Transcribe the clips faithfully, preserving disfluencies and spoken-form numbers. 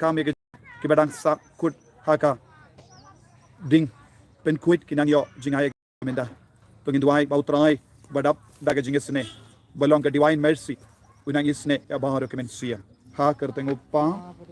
kam ïa ki, kiba dang sah kut ha ka ding pynkhuid ki nang ïoh jingaiei mynta. To ngin duwai ba U Trai ba dap da ka jingisynei ba long ka Divine Mercy u nang isynei ïa baroh ki mynsiem. Ha ka kyrteng U Kpa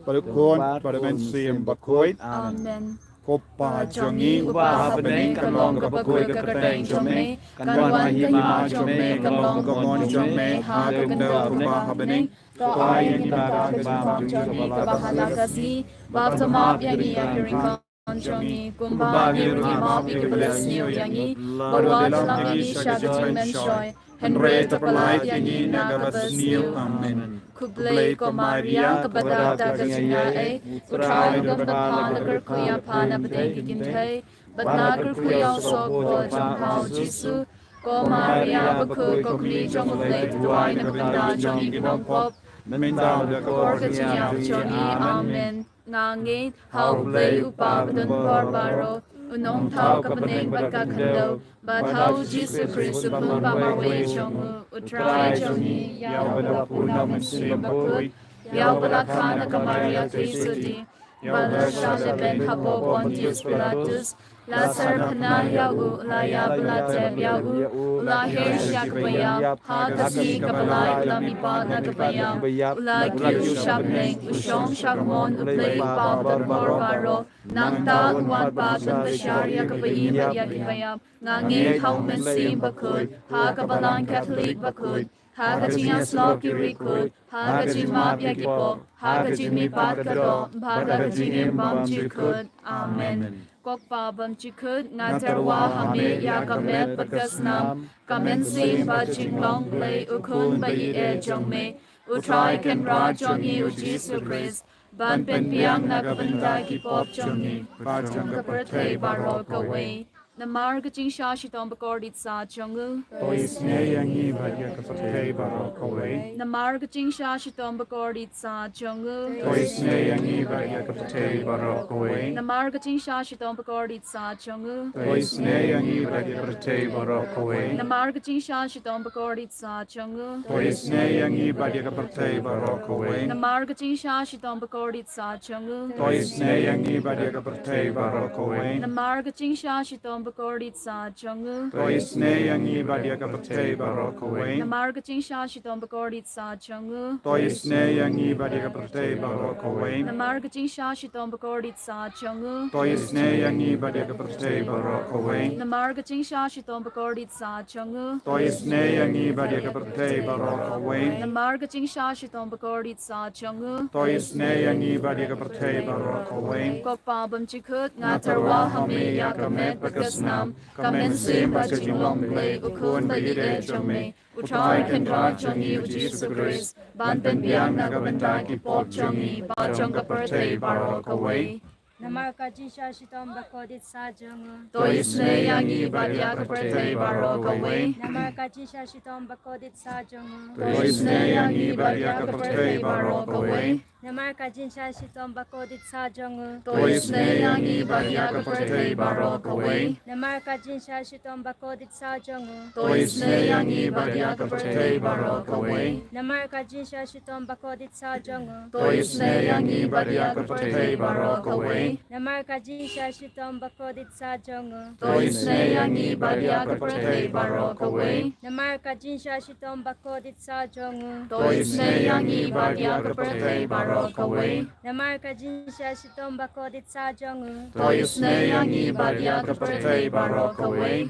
bad U Khun bad U Mynsiem Bakhuid. Amen. Ko Pa jong ngi uba ha bneng, kan long kaba khuid ka kyrteng jong me, kan wan ka hima jong me, kan long ka mon jong me ha ka khyndew kumba ha bneng. To ai ïa ngi mynta ka jingpang jong ngi kaba ha la ka sngi, bad to map ïa ngi ïa ki ryngkang jong ngi kumba ngi ruh ngi map ïa kiba la sniew ïa ngi, bad wat lam ïa ngi sha ka jingmynshoi, hynrei to pyllait ïa ngi na kaba sniew. Amen. Khublei ko Maria, kaba dap da ka jingaiei, U Trai u don bad pha, na kyrkhu ïa pha na pdeng ki kynthei, bad na kyrkhu ïa u soh kpoh jong pha U Jisu. Ko Maria bakhuid, ko kmie jong U Blei, to duwai na ka bynta jong ngi ki bym pop, mynta bad ha ka por ka jingïap jong ngi. Amen. Nga ngeit ha U Blei U Kpa badonbor baroh, U Nongthaw ka bneng bad ka khyndew, bad ha U Jisu Khrist U Khun ba marwei jong u, U Trai jong ngi, ïa uba la pun da U Mynsiem Bakhuid, ïa uba la kha na ka Maria Theisotti, bad la shah lehbeiñ hapoh Pontius Pilatus, la syrkhynna ïa u, la ïap bad la tep ïa u, u la her sha kaba ïap, ha ka sngi kaba lai u la mihpat na kaba ïap, u la kiew sha bneng, u shong sha ka mon U Blei U Kpa badonbor baroh. Nangta un wan pat ban bishar ïa kiba im bad ïa kiba ïap. Nga ngeit ha U Mynsiem Bakhuid, ha ka Balang Katholik bakhuid, ha ka jingïasyllok ki riewkhuid, ha ka jingmap ïa ki pop, ha ka jingmihpat ka doh, bad ha ka jingim bymjukut. Amen. Ko Kpa bymjukut, nga tyrwa ha me ïa ka met bad ka snam, ka mynsiem bad jinglong Blei U Khun ba ïeit jong me, U Trai Kynrad jong ngi U Jisu Khrist, ban pynbiang na ka bynta ki pop jong ngi bad jong ka pyrthei baroh kawei. Namar ka jingshah shitom bakordit sah jong u, to isynei ïa ngi bad ïa ka pyrthei baroh kawei. Namar ka jingshah shitom bakordit sah jong u, to isynei ïa ngi bad ïa ka pyrthei baroh kawei. Namar ka jingshah shitom bakordit sah jong u, to isynei ïa ngi bad ïa ka pyrthei baroh kawei. Namar ka jingshah shitom bakordit sah jong u, to isynei ïa ngi bad ïa ka pyrthei baroh kawei. Namar ka jingshah shitom bakordit sah jong u, to isynei ïa ngi bad ïa ka pyrthei baroh kawei. Namar ka jingshah shitom bakordit sah jong u, to isynei ïa ngi bad ïa ka pyrthei baroh kawei. Namar ka jingshah shitom bakordit sah jong u, to isynei ïa ngi bad ïa ka pyrthei baroh kawei. Namar ka jingshah shitom bakordit sah jong u, to isynei ïa ngi bad ïa ka pyrthei baroh kawei. Namar ka jingshah shitom bakordit sah jong u, to isynei ïa ngi bad ïa ka pyrthei baroh kawei. Namar ka jingshah shitom bakordit sah jong u, to isynei ïa ngi bad ïa ka pyrthei baroh kawei. Ko Kpa bymjukut, nga tyrwa ha me ïa ka met bad ka snam, ka mynsiem bad ka jinglong Blei U Khun ba ïeit jong me, U Trai Kynrad jong ngi U Jisu Khrist, ban pynbiang na ka bynta ki pop jong ngi bad jong ka pyrthei baroh kawei. Namar ka jingshah shitom bakordit sah jong u, to isynei ïa ngi bad ïa ka pyrthei baroh kawei. Namar ka jingshah shitom bakordit sah jong u, to isynei ïa ngi bad ïa ka pyrthei baroh kawei. Namar ka jingshah shitom bakordit sah jong u, to isynei ïa ngi bad ïa ka pyrthei baroh kawei. Namar ka jingshah shitom bakordit sah jong u, to isynei ïa ngi bad ïa ka pyrthei baroh kawei. Namar ka jingshah shitom bakordit sah jong u, to isynei ïa ngi bad ïa ka pyrthei baroh kawei. Namar ka jingshah shitom bakordit sah jong u, to isynei ïa ngi bad ïa ka pyrthei baroh kawei. Namar ka jingshah shitom bakordit sah jong u, to isynei ïa ngi bad ïa ka pyrthei baroh kawei. Namar ka jingshah shitom bakordit sah jong u, to isynei ïa ngi bad ïa ka pyrthei baroh kawei.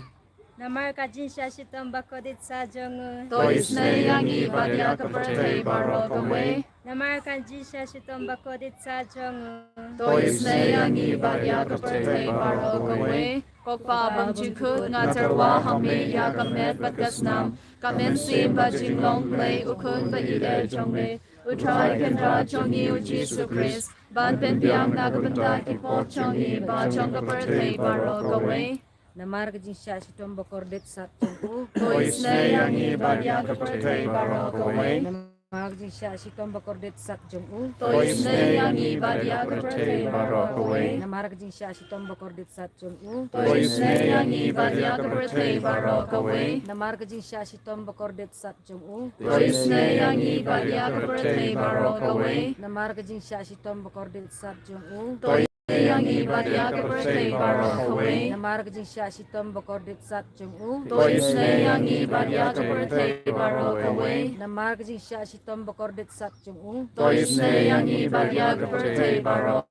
Namar ka jingshah shitom bakordit sah jong u, to isynei ïa ngi bad ïa ka pyrthei baroh kawei. Namar ka jingshah shitom bakordit sah jong u, to isynei ïa ngi bad ïa ka pyrthei baroh kawei. Ko Kpa bymjukut, nga tyrwa ha me ïa ka met bad ka snam, ka mynsiem bad jinglong Blei U Khun ba ïeit jong me, U Trai Kynrad jong ngi U Jisu Khrist, ban pynbiang na ka bynta ki pop jong ngi bad jong ka pyrthei baroh kawei. Namar ka jingshah shitom bakordit sah jong u, to isynei ïa ngi bad ïa ka pyrthei baroh kawei. Namar ka jingshah shitom bakordit sat jong u. To isynei ïa ngi bad ïa ka pyrthei baroh kawei. Namar ka jingshah shitom bakordit sat jong u. To isynei ïa ngi bad ïa ka pyrthei baroh kawei. Namar ka jingshah shitom bakordit sat jong u. To isynei ïa ngi bad ïa ka pyrthei baroh kawei. Namar ka jingshah shitom bakordit sat jong u. To isynei ïa ngi bad ïa ka pyrthei baroh kawei. Namar ka jingshah shitom bakordit sat jong u. To isynei ïa ngi bad ïa ka pyrthei baroh kawei. Namar ka jingshah shitom bakordit sat jong u. To isynei ïa ngi bad ïa ka pyrthei baroh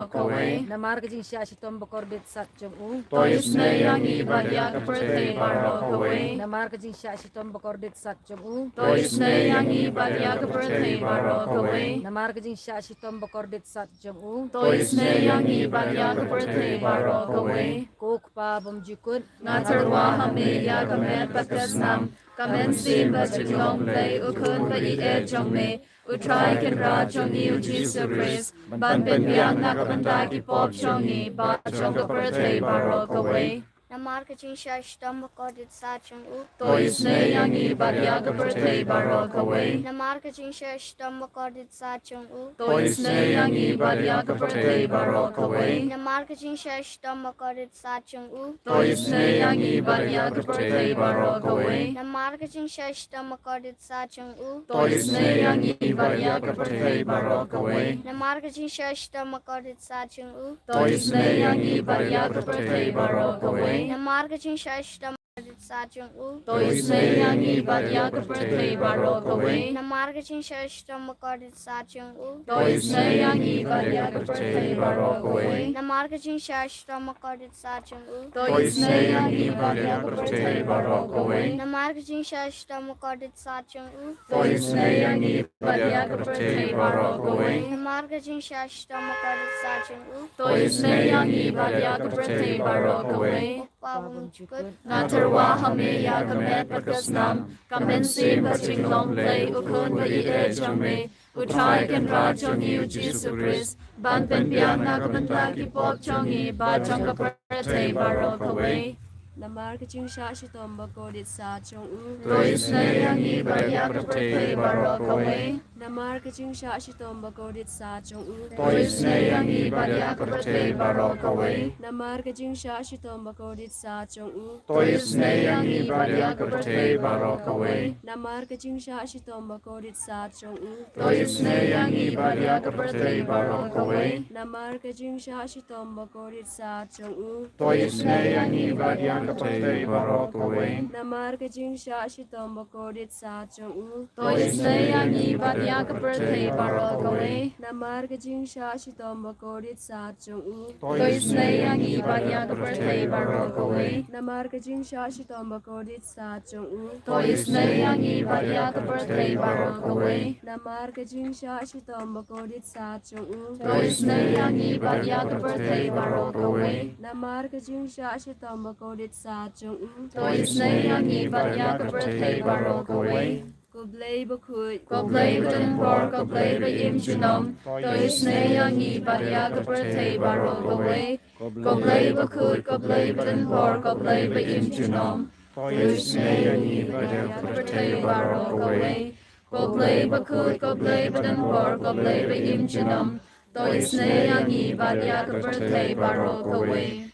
kawei. Namar ka jingshah shitom bakordit sat jong u. To isynei ïa ngi bad ïa ka pyrthei baroh kawei. Namar ka jingshah shitom bakordit sat jong u. To isynei ïa ngi bad ïa ka pyrthei baroh kawei. Namar ka jingshah shitom bakordit sat jong u. To isynei ïa ngi bad ïa ka pyrthei baroh kawei. Ko Kpa bymjukut. Nga tyrwa ha me ïa ka met bad ka snam, ka mynsiem bad jinglong Blei, u khun ba ïeit jong me, u trai kynrad jong ngi u Jisu Khrist, ban pynbiang na ka bynta ki pop jong ngi bad jong ka pyrthei baroh kawei. Namar ka jingshah shitom bakordit sat jong u. To isynei ïa ngi bad ïa ka pyrthei baroh kawei. Namar ka jingshah shitom bakordit sat jong u. To isynei ïa ngi bad ïa ka pyrthei baroh kawei. Namar ka jingshah shitom bakordit sat jong u. To isynei ïa ngi bad ïa ka pyrthei baroh kawei. Namar ka jingshah shitom bakordit sat jong u. To isynei ïa ngi bad ïa ka pyrthei baroh kawei. Namar ka jingshah shitom bakordit sat jong u. To isynei ïa ngi bad ïa ka pyrthei baroh kawei. Namar ka jingshah shitom bakordit sat jong u. To isynei ïa ngi bad ïa ka pyrthei baroh kawei. Namar ka jingshah shitom bakordit sat jong u. To isynei ïa ngi bad ïa ka pyrthei baroh kawei. Namar ka jingshah shitom bakordit sat jong u. To isynei ïa ngi bad ïa ka pyrthei baroh kawei. Namar ka jingshah shitom bakordit sat jong u. To isynei ïa ngi bad ïa ka pyrthei baroh kawei. Namar ka jingshah shitom bakordit sat jong u. To isynei ïa ngi bad ïa ka pyrthei baroh kawei. Ko Kpa bymjukut. Nga tyrwa ha me ïa ka met bad ka snam, ka mynsiem bad jinglong Blei, u khun ba ïeit jong me, u trai kynrad jong ngi u Jisu Khrist, ban pynbiang na ka bynta ki pop jong ngi bad jong ka pyrthei baroh kawei. Namar ka jingshah shitom bakordit sat jong u. To isynei ïa ngi bad ïa ka pyrthei baroh kawei. Namar ka jingshah shitom bakordit sat jong u. To isynei ïa ngi bad ïa ka pyrthei baroh kawei. Namar ka jingshah shitom bakordit sat jong u. To isynei ïa ngi bad ïa ka pyrthei baroh kawei. Namar ka jingshah shitom bakordit sat jong u. To isynei ïa ngi bad ïa ka pyrthei baroh kawei. Namar ka jingshah shitom bakordit sat jong u. To isynei ïa ngi bad ïa ka pyrthei baroh kawei. Namar ka jingshah shitom bakordit sat jong u. To isynei ïa ngi bad ïa ka pyrthei baroh kawei. Namar ka jingshah shitom bakordit sat jong u. To isynei ïa ngi bad ïa ka pyrthei baroh kawei. Namar ka jingshah shitom bakordit sat jong u. To isynei ïa ngi bad ïa ka pyrthei baroh kawei. Namar ka jingshah shitom bakordit sat jong u. To isynei ïa ngi bad ïa ka pyrthei baroh kawei. Namar ka jingshah shitom bakordit sat jong u. To isynei ïa ngi bad ïa ka pyrthei baroh kawei. Ko Blei bakhuid, Ko Blei badonbor, ko Blei ba im junom, to isynei ïa ngi bad ïa ka pyrthei baroh kawei. Ko Blei bakhuid, ko Blei badonbor, ko Blei ba im junom, to isynei ïa ngi bad ïa ka pyrthei baroh kawei. Ko Blei bakhuid, ko Blei badonbor, ko Blei ba im junom, to isynei ïa ngi bad ïa ka pyrthei baroh kawei.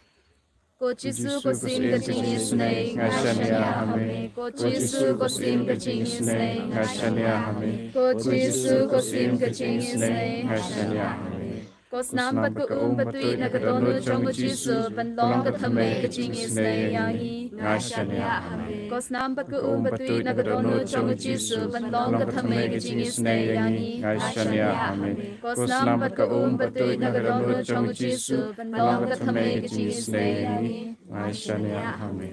Ko Jisu, ko Syiem ka jingisynei, nga shaniah ha me. Ko Jisu, ko Syiem ka jingisynei, nga shaniah ha me. Ko Jisu, ko Syiem ka jingisynei, nga shaniah ha me. Ko snam bad ka um bad tuid na ka dohnud jong u Jisu, ban long ka thymmei ka jingisynei ïa ngi, nga shaniah ha me. Ko snam bad ka um bad tuid na ka dohnud jong u Jisu, ban long ka thymmei ka jingisynei ïa ngi, nga shaniah ha me. Ko snam bad ka um bad tuid na ka dohnud jong u Jisu, ban long ka thymmei ka jingisynei ïa ngi, nga shaniah ha me.